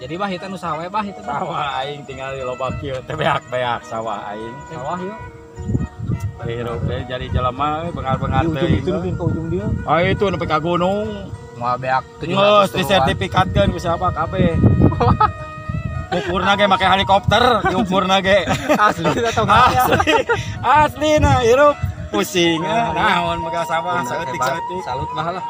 Jadi bah itu nu sawah bah itu. Sawah aing tinggal di loba kieu teh beak-beak sawah aing. Sawah yuk. Hirup teh jadi jelema bengar-bengar teh. Itu nepi ka ujung dia. Ah itu nepi ka gunung. Moal beak 700. Geus disertifikatkeun ku siapa kabeh. Ukurna ge make helikopter, diukurna ge. Asli atau asli. Asli nah hirup pusing. Naon mega sawah saeutik-saeutik. Salut bah lah.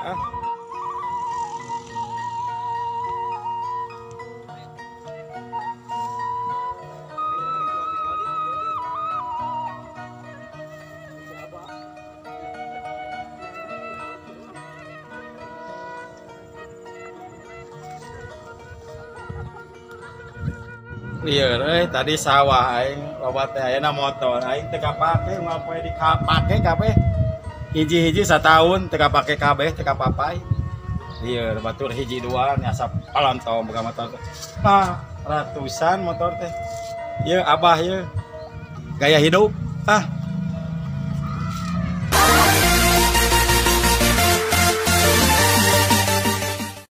Lieur euy tadi sawah aing loba teh ayeuna motor aing teu kapake moal poe dipake kabeh. Hiji-hiji sataun teu kapake kabeh teu kapapai. Lieur batur hiji dua nyasap palantong boga motor teh. Ah, ratusan motor teh. Ieu abah ieu. Gaya hidup ah.